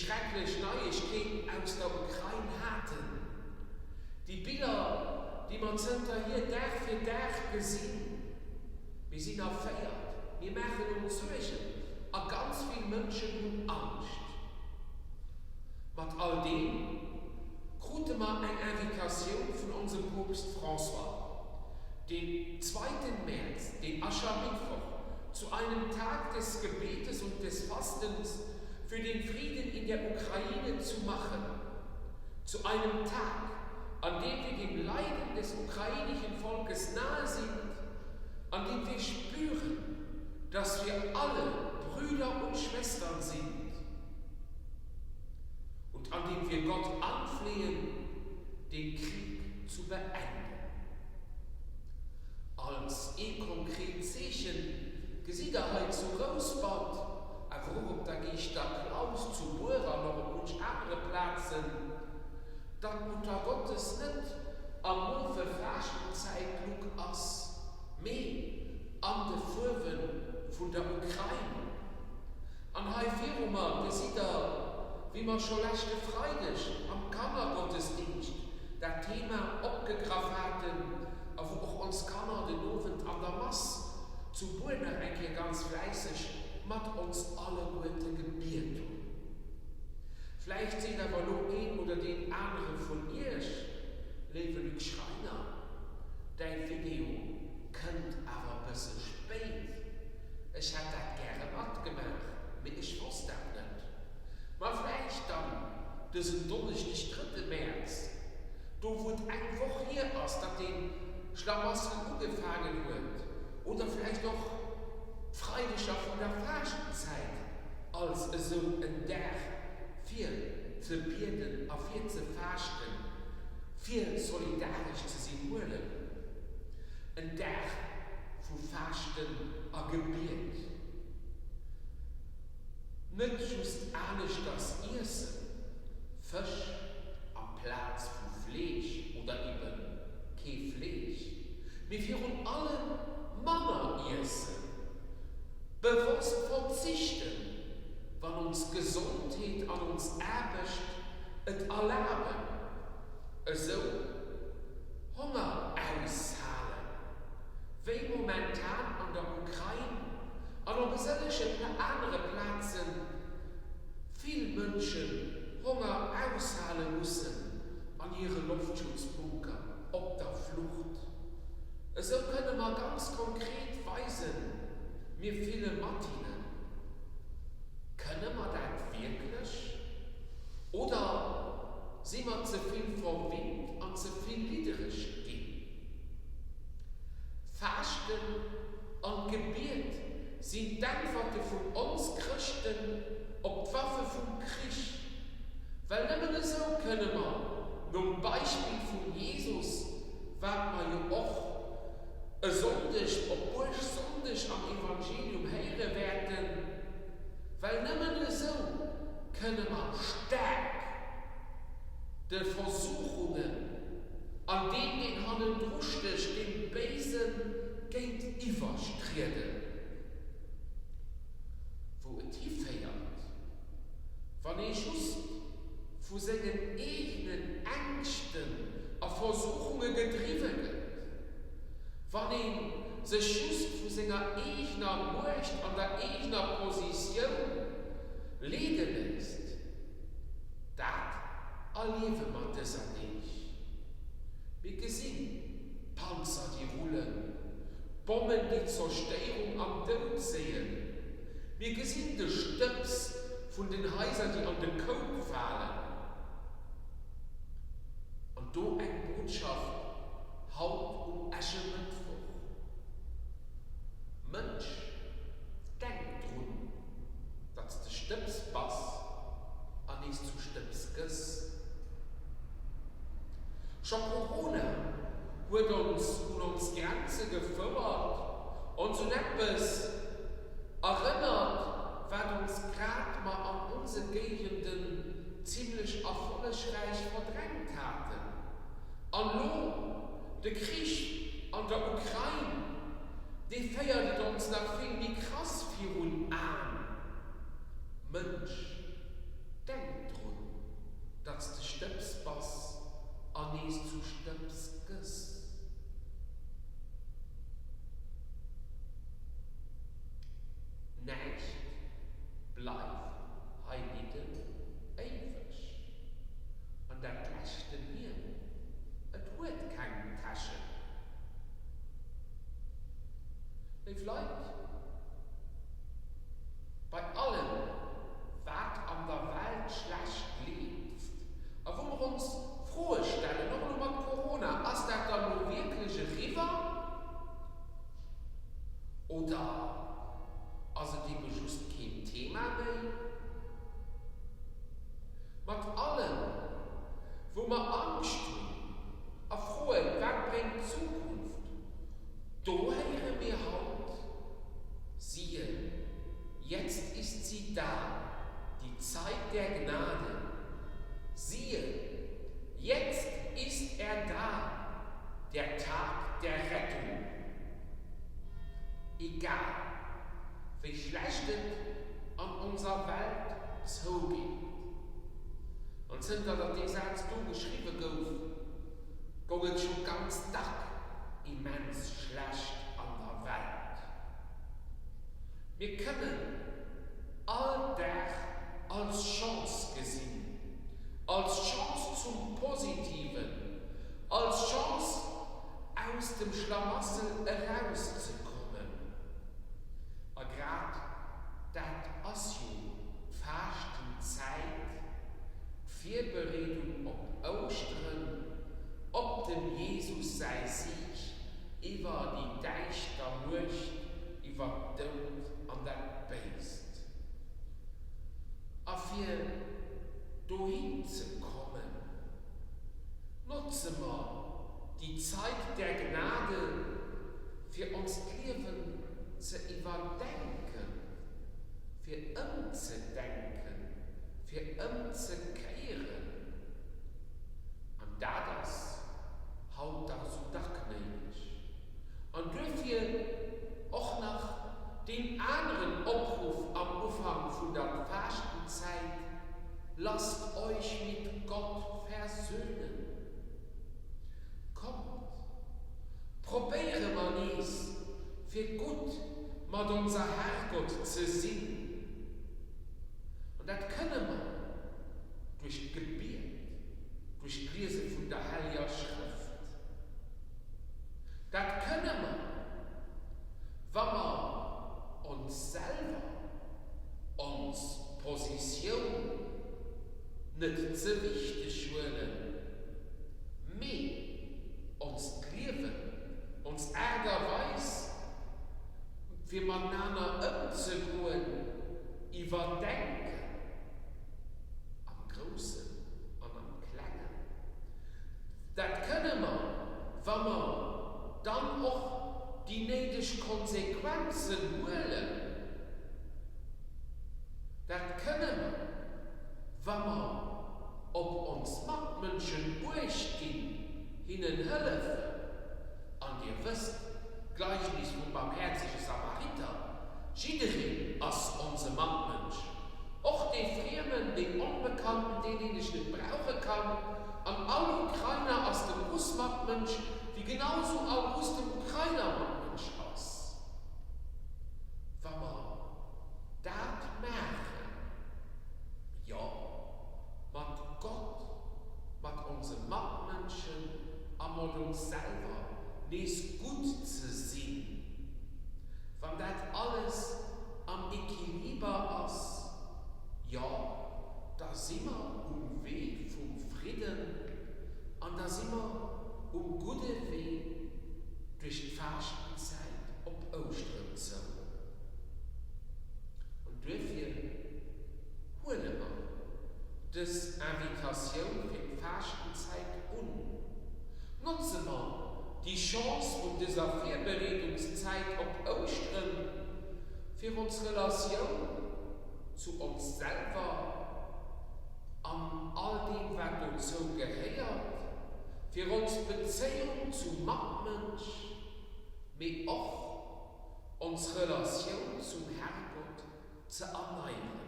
schrecklech Neiegkeeten aus der Ukrain haten, déi Biller, déi mer zënterhier Dag fir Dag gesinn. Mir sinn erféiert, mir maachen ons Suergen a ganz vill Mënschen hunn Angscht. Mat all deem krute mer eng Invitatioun vun onsem Poopst François, den zweiten März, den Aschermittwoch, zu einem Tag des Gebetes und des Fastens für den Frieden in der Ukraine zu machen, zu einem Tag, an dem wir dem Leiden des ukrainischen Volkes nahe sind, an dem wir spüren, dass wir alle Brüder und Schwestern sind und an dem wir Gott anflehen, den Krieg zu beenden. Als ee konkret Zeechen gesitt der hei zu Rouspert, awer och op der Geeschter Klaus, zu Buer an och op munch anere Plazen, datt d'Mutter Gottes net am mauve Faaschtenzäit-Look ass, mee an de Fuerwe vun der Ukrain. An hei viru mer gesitt der, wéi mer scho leschte Freideg am Kannergottesdingscht dat Thema opgegraff haten a wou och ons Kanner den Owend an der Mass zu Buer nach eng Kéier ganz fläisseg mat ons alleguerte gebiet hunn. Vläicht seet awer elo een oder deen anere vun Iech, Léiwe Luc Schreiner, däi Video kënnt awer e bësse spéit, ech hätt dat gäre matgemaach, mee ech wosst dat net. Ma vläicht dann dësen Donneschdeg, drëtte Mäerz, do wou et eng Woch hier ass, datt dee Schlamassel ugefaangen huet, oder vläicht och d'Freideger vun der Faaschtenzäit als esou en Dag fir ze bieden a fir ze faaschten, fir solidaresch ze sinn, huelen. En Dag vu Faaschten a Gebiet. Net just aneschters iessen, Fësch amplaz vu Fleesch oder eben kee Fleesch, mee virun allem manner iessen, bewosst verzichten, wann ons Gesondheet an ons Aarbecht et erlaben, esou Honger aushalen, wéi momentan an der Ukrain an op e sëllege anere Plazen vill Mënschen Honger aushale mussen an hire Loftschutzbunker op der Flucht. Esou kënne mer ganz konkret weisen, mir fille mat hinnen. Kënne mer dat wierklech? Oder si mer ze vill verwinnt an ze vill liddereg ginn? Faaschten an d'Gebiet sinn d'Äntwerte vun ons Chrëschten op d'Waffe vum Krich, well nëmmen esou kënne mer, nom Beispill vum Jesus, wat mer jo och e Sonndeg op Buergsonndeg am Evangelium héiere wäerten, well nëmmen esou kënne mer staark de Versuchungen an deem, deen hannendru stécht, deem Béisen, géintiwwerstrieden. Wou et hiféiert, wann ee just vu sengen eegenen Ängschten a Versuchunge gedriwwe gëtt, wann ee sech just vu senger eegener Muecht an der eegener Positioun leede léisst, dat erliewe mer dëser Deeg. Mir gesinn d'Panzer, déi rullen, d'Bommen, déi Zerstéierung an Doud séien. Mir gesinn de Stëbs vun den Haiser, déi an de Koup falen. An do eng Botschaft haut um Äschemëttwoch, Mënsch, denk drun, datt s de Stëbs bass an nees zu Stëbs gëss. Scho Corona huet ons un ons Grenze gefouert, ons un eppes erënnert, wat ons grad mer an onse Géigenden zimlech erfollegräich verdrängt haten. An lo de Krich an der Ukrain, dee féiert et ons nach vill méi krass virun Aen. Mënsch, denk. nees zu Stëbs gëss. Näischt bleift heinidden éiweg. An dat leschten Hiem, et huet keng Täschen. Léif Leit, bei allem wat an der Welt schlecht leeft a wou mer ons Froe stellen, och elo mat Corona, ass dat dann elo wierklech eriwwer oder ass et ebe just keen Thema méi? Mat allem, wou mer Angscht hunn a froen, wat bréngt d'Zukunft, do héiere mir haut, Siehe, jetzt ist sie da, die Zeit der Gnade. Siehe, jetzt ist er da, der Tag der Rettung. Egal, wéi schlecht et an onser Welt zougeet. An zënter datt dee Saz do geschriwwe gouf, gong et scho ganz dack immens schlecht an der Welt. Mir kënnen all Dag als Chance gesinn, als Chance zum Positiven, als Chance aus dem Schlamassel erauszekommen. A grad dat ass jo d'Faaschtenzäit, d'Virbereedung op Ouschteren, op dem Jesus säi Sieg iwwer déi däischter Muecht, iwwer d'Doud an dat Béist. A fir dohin ze kommen, notze mer déi Zeit der Gnade, fir onst Liewen ze iwwerdenken, fir ëmzedenken, fir ëmzekéieren. An dat ass haut dach esou dack néideg. An duerfir och nach deen aneren Opruff am Ufank vun der Faaschtenzäit, Lasst euch mit Gott versöhnen. Kommt, probéiere mer nees, fir gutt mat onser Herrgott ze sinn. An dat kënne mer duerch d'Gebiet, duerch d'Liese vun der Helleger Schrëft. Dat kënne mer, wa mer ons selwer, ons Positioun net ze wichteg huelen, mee onst Liewen, ons Aart a Weis, fir matenaner ëmzegoen, iwwerdenken, am Groussen an am Klengen. Dat kënne mer, wa mer dann och déi néideg Konsequenzen huelen. Dat kënne mer, wa mer op ons Matmënschen Uecht ginn, hinnen hëllefen. An Dir wësst, d'Gleichnis vum barmhäerzege Samariter, Jiddereen ass onse Matmënsch, och dee Friemen, deen Onbekannten, deen, deen ech net brauche kann. An all Ukrainer ass dem Russ Matmënsch, wéi genau sou all Russ dem Ukrainer Matmënsch ass. Wa mer dat maachen, jo, mat Gott, mat onse Matmënschen a mat ons selwer nees gutt ze sinn, wann dat alles am Equiliber ass, jo, da si mer um Wee vum Fridden an da si mer um gudde Wee duerch d'Faaschtenzäit op Ouschteren zou. An duerfir huele mer dës Invitatioun fir d'Faaschtenzäit un. Notze mer déi Chance vun dëser Virbereedungszäit op Ouschteren, fir ons Relatioun zu ons selwer an all deem wat dozou gehéiert, fir ons Bezéiung zum Matmënsch, mee och ons Relatioun zum Herrgott ze erneieren.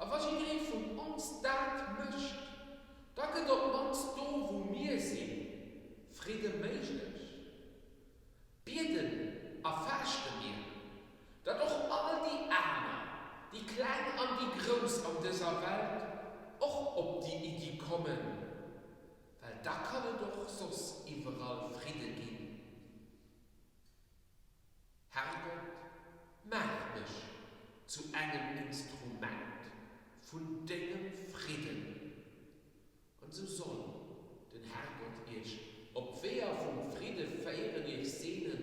A wa jidderee vun ons dat mécht, da gëtt op d'mannst do, wou. da kann et och soss iwwerall Fridde ginn. Herrgott, maach mech zu engem Instrument vun dengem Fridden. An esou soll den Herrgott iech op d'Weeër vum Fridde féieren, iech seenen,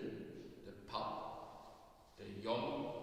de Papp, de Jong.